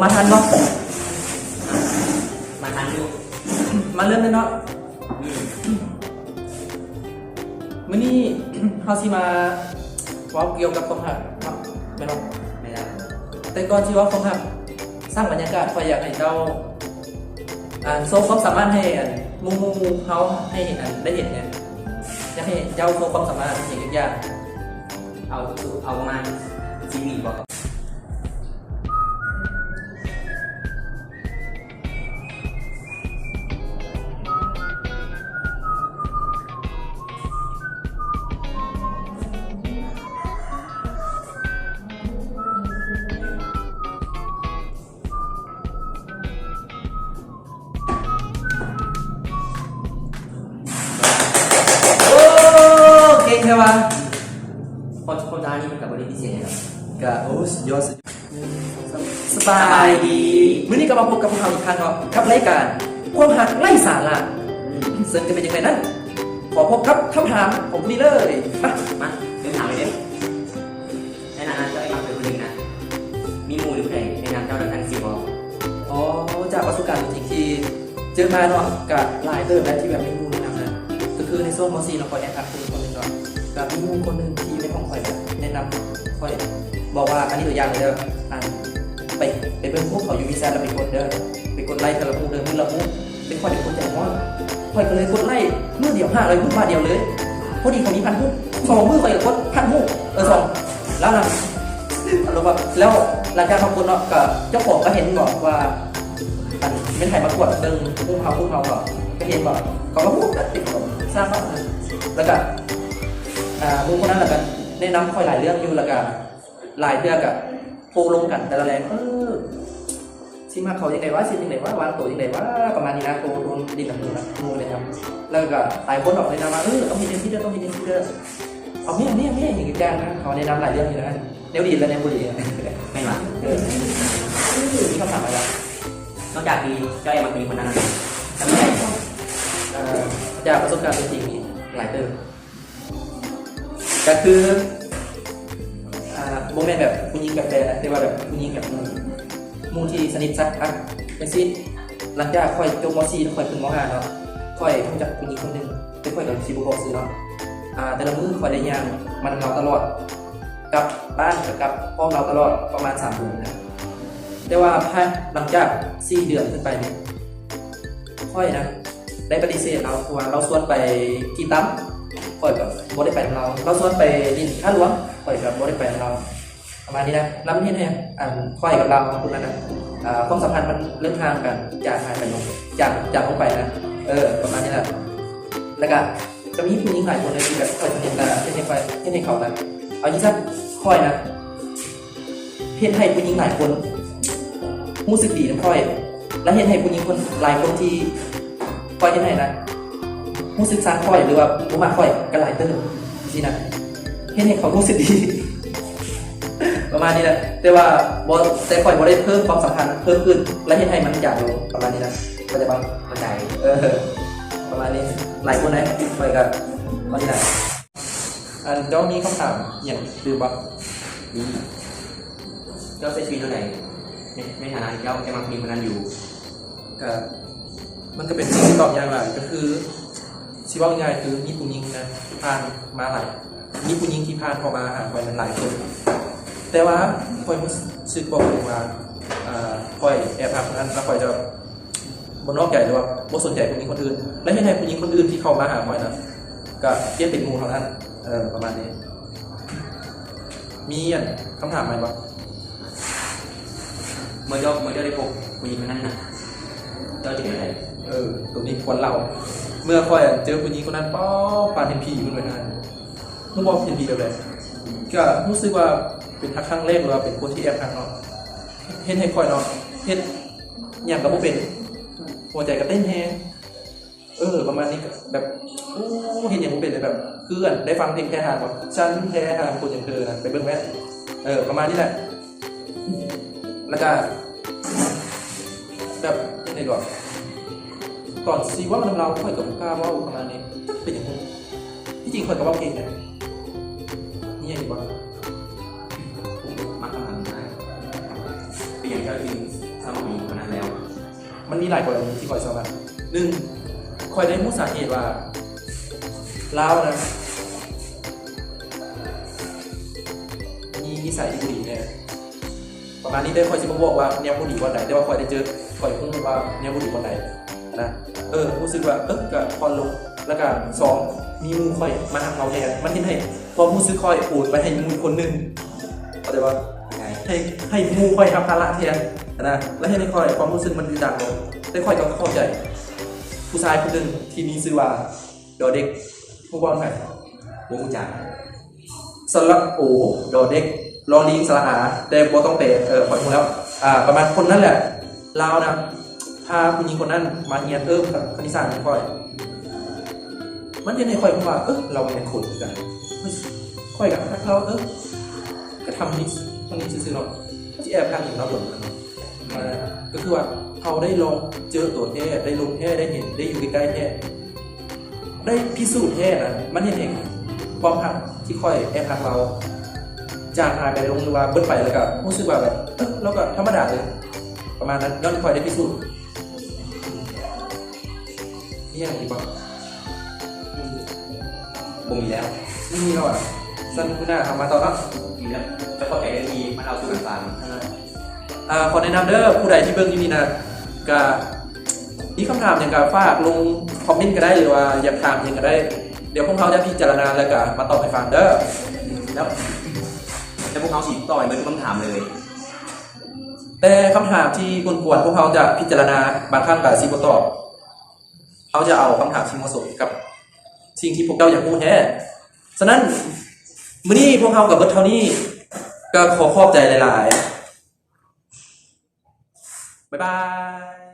ມາທັນເນາະ ມາທັນຢູ່ ມາເລີ່ມເລີຍເນາະ. ອືມ ມື້ນີ້ເຮົາຊິມາເວົ້າກ່ຽວກັບຄວາມຮັກເນາະ ແມ່ນບໍ່? ແມ່ນແລ້ວ. ແຕ່ກ່ອນຊິເວົ້າຄວາມຮັກ ສ້າງບັນຍາກາດ ຂ້ອຍຢາກໃຫ້ເຈົ້າ ອ່າ ໂຊຄວາມສາມາດໃຫ້ ອັນ ໝູ່ໆເຮົາໃຫ້ ອັນ ໄດ້ເຫັນແດ່. ຢາກໃຫ້ເຈົ້າໂຊຄວາມສາມາດໃຫ້ເຫັນຈັກຢ່າງ. ເອົາ ເອົາປະມານສີ່ວິບໍ່? ໂອ້ ເກັ່ງແທ້ວ່າ. ພໍ ພໍຈານີ້ມັນກໍບໍ່ໄດ້ພິເສດຫຍັງດອກ ກໍ ໂອ້ ສຸດຍອດ ສຸດຍອດ. ສະບາຍດີ ມື້ນີ້ກໍມາພົບກັບພວກເຮົາອີກຄັ້ງເນາະ ກັບລາຍການຄວາມຮັກໄຮ້ສາລະ. ເຊິ່ງຈະເປັນຈັ່ງໃດນັ້ນ ຂໍພົບກັບຄຳຖາມຂອງມື້ນີ້ເລີຍ. ມາ ມາ ເລີ່ມຖາມເລີຍເດ້. ໃນຖານະເຈົ້າທີ່ມັກເປັນຜູ້ຍິງນະ ມີໝູ່ຫຼືຜູ້ໃດແນະນຳເຈົ້າໄດ້ທັງສີ່ບໍ່? ອໍ ຈາກປະສົບການຕົວຈິງທີ່ເຈີມາເນາະ ກະຫຼາຍເຕີບແລ້ວທີ່ແບບມີໝູ່ແນະນຳນະ ກໍຄືໃນຊ່ວງ ມໍສີ່ ເນາະ ຂ້ອຍແອບຮັກຜູ້ຍິງຄົນໜຶ່ງເນາະ ກະມີໝູ່ຄົນໜຶ່ງທີ່ແມ່ນຂອງຂ້ອຍນະ ແນະນຳຂ້ອຍ ບອກວ່າ ອັນນີ້ຕົວຢ່າງເລີຍເດີ ອັນ ໄປ ໄປເບິ່ງຮູບເຂົາຢູ່ WeChat ແລ້ວໄປກົດເດີ ໄປກົດໄລ້ເທື່ອລະຮູບເດີ ມື້ລະຮູບ. ເປັນຂ້ອຍເປັນຄົນໃຈຮ້ອນ ຂ້ອຍກໍເລີຍກົດໄລ້ມື້ດຽວຫ້າຮ້ອຍຮູບບາດດຽວເລີຍ. ພໍດີເຂົາມີພັນຮູບ ສອງມື້ຂ້ອຍກໍກົດພັນຮູບ ເອີ ສອງ ແລ້ວນະ ອາລົມວ່າ ແລ້ວຫຼັງຈາກເຮົາກົດເນາະ ກໍເຈົ້າຂອງກໍເຫັນບໍວ່າ ອັນ ແມ່ນໃຜມາກວດເບິ່ງຮູບເຮົາ ຮູບເຮົາກໍ ກໍເຫັນບໍ ເຂົາກໍຮູ້ເບິດເປັນຄົນສ້າງເຮົາ ແລ້ວກໍ ອ່າ ໝູ່ຄົນນັ້ນລະກໍແນະນຳຂ້ອຍຫຼາຍເລື່ອງຢູ່ ແລ້ວກໍຫຼາຍເທື່ອກໍໂທລົມກັນແຕ່ລະແລງ ເອີ ຊິມັກເຂົາຈັ່ງໃດວະ ຊິຈັ່ງໃດວະ ວາງໂຕຈັ່ງໃດວະ ປະມານນີ້ນະ ໂທ ໂທຫຼິ້ນນຳໝູ່ນະ ໝູ່ແນະນຳ ແລ້ວກໍຫຼາຍຄົນອອກແນະນຳວ່າ ເອີ ຕ້ອງເຮັດຈັ່ງຊີ້ເດີ ຕ້ອງເຮັດຈັ່ງຊີ້ເດີ ເອົາແມ່ ເອົາແມ່ ເອົາແມ່ ຫຍັງຈັກຢ່າງນະ ເຂົາແນະນຳຫຼາຍເລື່ອງຢູ່ນະ ແນວດີແລະແນວບໍ່ດີ ແມ່ນຫວາ? ເອີ ມີຄຳຖາມຫວາ? ນອກຈາກທີ່ເຈົ້າໄດ້ມັກຜູ້ຍິງຄົນນັ້ນນະ ຈະມີໃຜອີກບໍ່? ເອີ ຈາກປະສົບການຕົວຈິງນີ້ຫຼາຍເຕີບ. ກໍຄື ອ່າ ບໍ່ແມ່ນແບບຜູ້ຍິງແບບແຟນນະ ແຕ່ວ່າແບບຜູ້ຍິງແບບໝູ່ ໝູ່ທີ່ສະໜິດສັກພັກຈັ່ງຊີ້. ຫຼັງຈາກຂ້ອຍຈົບ ມໍສີ່ ແລ້ວຂ້ອຍຂຶ້ນ ມໍຫ້າ ເນາະ ຂ້ອຍຮູ້ຈັກຜູ້ຍິງຄົນໜຶ່ງ ແຕ່ຂ້ອຍກໍຊິບໍ່ບອກຊື່ເນາະ. ອ່າ ແຕ່ລະມື້ຂ້ອຍໄດ້ຍ່າງມານຳລາວຕະຫຼອດ ກັບບ້ານກໍກັບພ້ອມລາວຕະຫຼອດ ປະມານສາມເດືອນນີ້ນະ. ແຕ່ວ່າພາຍຫຼັງຈາກສີ່ເດືອນຂຶ້ນໄປນີ້ ຂ້ອຍນະ ໄດ້ປະຕິເສດລາວ ເພາະວ່າລາວຊວນໄປກິນຕຳ ຂ້ອຍກໍບໍ່ໄດ້ໄປນຳລາວ. ລາວຊວນໄປຫຼິ້ນທ່າຫຼວງ ຂ້ອຍກໍບໍ່ໄດ້ໄປນຳລາວ ປະມານນີ້ນະ. ລະມັນເຮັດໃຫ້ ອັນ ຂ້ອຍກັບລາວຄົນນັ້ນນະ ອ່າ ຄວາມສຳພັນມັນເລີ່ມຫ່າງກັນ ຈາງຫາຍໄປລົງ ຈາງ ຈາງລົງໄປນະ ເອີ ປະມານນີ້ນະ. ແລ້ວກະ ກະມີຜູ້ຍິງຫຼາຍຄົນເລີຍທີ່ແບບຂ້ອຍສະໜິດນະ ເຮັດໃຫ້ຂ້ອຍ ເຮັດໃຫ້ເຂົານະ ເອົາຈັ່ງຊັ້ນ ຂ້ອຍນະ ເຮັດໃຫ້ຜູ້ຍິງຫຼາຍຄົນຮູ້ສຶກດີນຳຂ້ອຍ ແລະ ເຮັດໃຫ້ຜູ້ຍິງຄົນ ຫຼາຍຄົນທີ່ຂ້ອຍເຮັດໃຫ້ນະ ຮູ້ສຶກຊັງຂ້ອຍ ຫຼືວ່າບໍ່ມັກຂ້ອຍກໍຫຼາຍເຕີບຊີ້ນະ ເຮັດໃຫ້ເຂົາຮູ້ສຶກດີ ປະມານນີ້ແຫຼະ. ແຕ່ວ່າບໍ່ ແຕ່ຂ້ອຍບໍ່ໄດ້ເພີ່ມຄວາມສຳພັນເພີ່ມຂຶ້ນ ແລະ ເຮັດໃຫ້ມັນຈາງລົງ ປະມານນີ້ນະ ເຂົ້າໃຈບໍ່? ເຂົ້າໃຈ ເອີ ປະມານນີ້ ຫຼາຍຄົນໃດ ຂ້ອຍກໍປະມານນີ້ແຫຼະ. ອັນ ເຈົ້າມີຄຳຖາມຫຍັງຕື່ມບໍ່? ມີ. ເຈົ້າໃຊ້ຊີວິດແນວໃດ ໃນ ໃນຖານະທີ່ເຈົ້າ ເຈົ້າມັກຜູ້ຍິງຄົນນັ້ນຢູ່? ກະ ມັນກະເປັນສິ່ງທີ່ຕອບຍາກຫຼາຍ ກະຄື ຊິເວົ້າງ່າຍໆ ຄືມີຜູ້ຍິງນະ ຜ່ານມາຫຼາຍ ມີຜູ້ຍິງທີ່ຜ່ານເຂົ້າມາຫາຂ້ອຍນັ້ນຫຼາຍຄົນ ແຕ່ວ່າຂ້ອຍຮູ້ສຶກບອກຕົງວ່າ ອ່າ ຂ້ອຍແອບຮັກຄົນນັ້ນ ແລ້ວຂ້ອຍຈະ ບໍ່ນອກໃຈ ຫຼືວ່າບໍ່ສົນໃຈຜູ້ຍິງຄົນອື່ນ ແລະ ເຮັດໃຫ້ຜູ້ຍິງຄົນອື່ນທີ່ເຂົ້າມາຫາຂ້ອຍນະ ກະປ່ຽນເປັນໝູ່ເທົ່ານັ້ນ ເອີ ປະມານນີ້. ມີ ອັນ ຄຳຖາມໃໝ່ບໍ່? ເມື່ອເຈົ້າ ເມື່ອເຈົ້າໄດ້ພົບຜູ້ຍິງຄົນນັ້ນນະ ເຈົ້າຈະເປັນແນວໃດ? ເອີ ໂຕນີ້ຄວນເລົ່າ ເມື່ອຂ້ອຍ ອັນ ເຈີຜູ້ຍິງຄົນນັ້ນ ປ້ອ ປານເຫັນຜີເພິ່ນວ່າຊັ້ນ. ຮູ້ບໍ່ເຫັນຜີແບບໃດ? ກະຮູ້ສຶກວ່າເປັນຮັກຄັ້ງແລກ ຫຼືວ່າເປັນຄົນທີ່ແອບຮັກເນາະ ເຮັດໃຫ້ຂ້ອຍເນາະ ເຮັດ ຫຍັງກໍບໍ່ເປັນ ຫົວໃຈກໍເຕັ້ນແຮງ ເອີ ປະມານນີ້ ແບບ ໂອ້ ເຮັດຫຍັງບໍ່ເປັນເລີຍ ແບບ ຄື ອັນ ໄດ້ຟັງເພງແທ້ຫາກ ແບບ ສັນແທ້ຫາກ ຄົນຢ່າງເທີນະ ໄປເບິ່ງແມ້ ເອີ ປະມານນີ້ແຫຼະ. ແລ້ວກະ ແບບ ຈັ່ງໃດກໍ ຕອນຊິເວົ້ານຳລາວ ຂ້ອຍກໍບໍ່ກ້າເວົ້າ ປະມານນີ້ ຈັກເປັນຫຍັງ ທີ່ຈິງຂ້ອຍກໍເວົ້າເກັ່ງນະ ມີຫຍັງອີກບໍ່? ມັກຄຳຖາມນີ້ ເປັນຫຍັງເຈົ້າຈຶ່ງ ມັນມີຫຼາຍກໍລະນີທີ່ຂ້ອຍຊອກມາ. ໜຶ່ງ ຂ້ອຍໄດ້ຮູ້ສາເຫດວ່າລາວນະ ມີນິໄສທີ່ບໍ່ດີແດ່ ປະມານນີ້ເດີ. ຂ້ອຍຊິບໍ່ບອກວ່າແນວບໍ່ດີບ່ອນໃດ ແຕ່ວ່າຂ້ອຍໄດ້ເຈີ ຂ້ອຍຮູ້ວ່າແນວບໍ່ດີບ່ອນໃດນະ. ເອີ ຮູ້ສຶກວ່າ ເອີ ກະຜ່ອນລົງ. ແລ້ວກະສອງ ມີໝູ່ຂ້ອຍມາຮັກເຮົາແທນ. ມັນເຮັດໃຫ້ຄວາມຮູ້ສຶກຂ້ອຍໂອນໄປໃຫ້ໝູ່ຄົນໜຶ່ງ ເຂົ້າໃຈບໍ່? ໃຫ້ ໃຫ້ໝູ່ຂ້ອຍຮັບພາລະແທນນະ ແລ້ວເຮັດໃຫ້ຂ້ອຍ ຄວາມຮູ້ສຶກມັນຄືຕ່າງໂລກ. ແຕ່ຂ້ອຍກໍເຂົ້າໃຈຜູ້ຊາຍຄົນໜຶ່ງທີ່ມີຊື່ວ່າ ດອເດັກ ຮູ້ບໍ່ໃຜ? ບໍ່ຮູ້ຈັກ. ສະຫຼະໂອ ດອເດັກ ລໍລີງ ສະຫຼະອາ ແຕ່ບໍ່ຕ້ອງແປ. ເອີ ຂ້ອຍຮູ້ແລ້ວ ອ່າ ປະມານຄົນນັ້ນແຫຼະ. ລາວນະ ພາຜູ້ຍິງຄົນນັ້ນມາຮຽນເອີ່ມກັບຄະນິດສາດນຳຂ້ອຍ. ມັນເຮັດໃຫ້ຂ້ອຍຮູ້ວ່າ ເອີ ລາວແມ່ນຄົນຄືກັນ. ຂ້ອຍກໍຮັກລາວ ເອີ ກໍທຳນີ້ ທຳນີ້ຊື່ໆເນາະ ກໍຊິແອບຮັກຫຍັງລາວດົນ. ເອີ ກໍຄືວ່າເຮົາໄດ້ລອງເຈີຕົວແທ້ ໄດ້ລົມແທ້ ໄດ້ເຫັນ ໄດ້ຢູ່ໃກ້ໆແທ້ ໄດ້ພິສູດແທ້ນະ ມັນເຮັດໃຫ້ຄວາມຮັກທີ່ຂ້ອຍແອບຮັກລາວ ຈາງຫາຍໄປລົງ ຫຼືວ່າເບິດໄປ ແລ້ວກໍຮູ້ສຶກວ່າແບບ ເອີ ລາວກໍທຳມະດາເລີຍ ປະມານນັ້ນ. ຍ້ອນຂ້ອຍໄດ້ພິສູດ. ມີຫຍັງອີກບໍ່? ບໍ່ມີແລ້ວ. ບໍ່ມີແລ້ວອະ? ຊັ້ນມື້ໜ້າເຮົາມາຕໍ່ເນາະ. ດີແລ້ວ ແລ້ວຂອບໃຈເດີທີ່ມາເລົ່າສູ່ກັນຟັງ. ອ່າ ຂໍແນະນຳເດີ ຜູ້ໃດທີ່ເບິ່ງຢູ່ນີ້ນະ ກະມີຄຳຖາມຫຍັງກະຝາກລົງຄອມເມັນກໍໄດ້ ຫຼືວ່າຢາກຖາມຫຍັງກໍໄດ້ ດຽວພວກເຮົາຈະພິຈາລະນາ ແລ້ວກະມາຕອບໃຫ້ຟັງເດີ. ແລ້ວ ແລ້ວພວກເຮົາຊິຕອບໃຫ້ເບິດທຸກຄຳຖາມເລີຍ. ແຕ່ຄຳຖາມທີ່ກົນກວນ ພວກເຮົາຈະພິຈາລະນາ ບາງຄັ້ງກໍຊິບໍ່ຕອບ. ເຮົາຈະເອົາຄຳຖາມທີ່ເໝາະສົມກັບສິ່ງທີ່ພວກເຈົ້າຢາກຮູ້ແທ້. ສະນັ້ນ ມື້ນີ້ພວກເຮົາກໍເບິດເທົ່ານີ້ ກໍຂໍຂອບໃຈຫຼາຍໆ. ບາຍບາຍ.